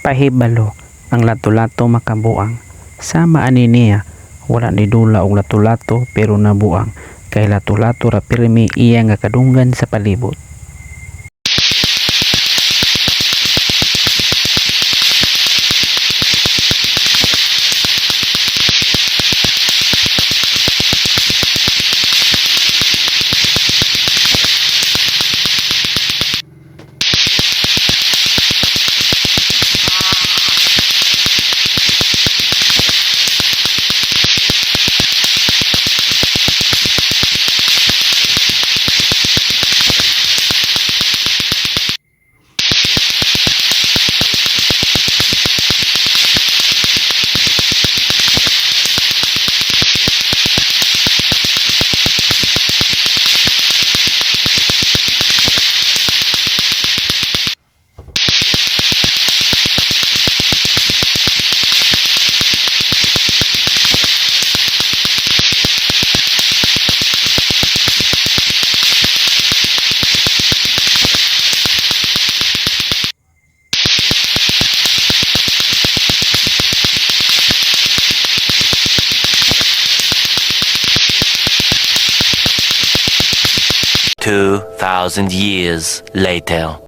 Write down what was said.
Pahibalo, ang lato-lato makabuang. Sama ani niya, wala nidula og lato-lato pero nabuang kay lato-lato ra pirmi iyang gakadunggan sa palibot. 2,000 years later.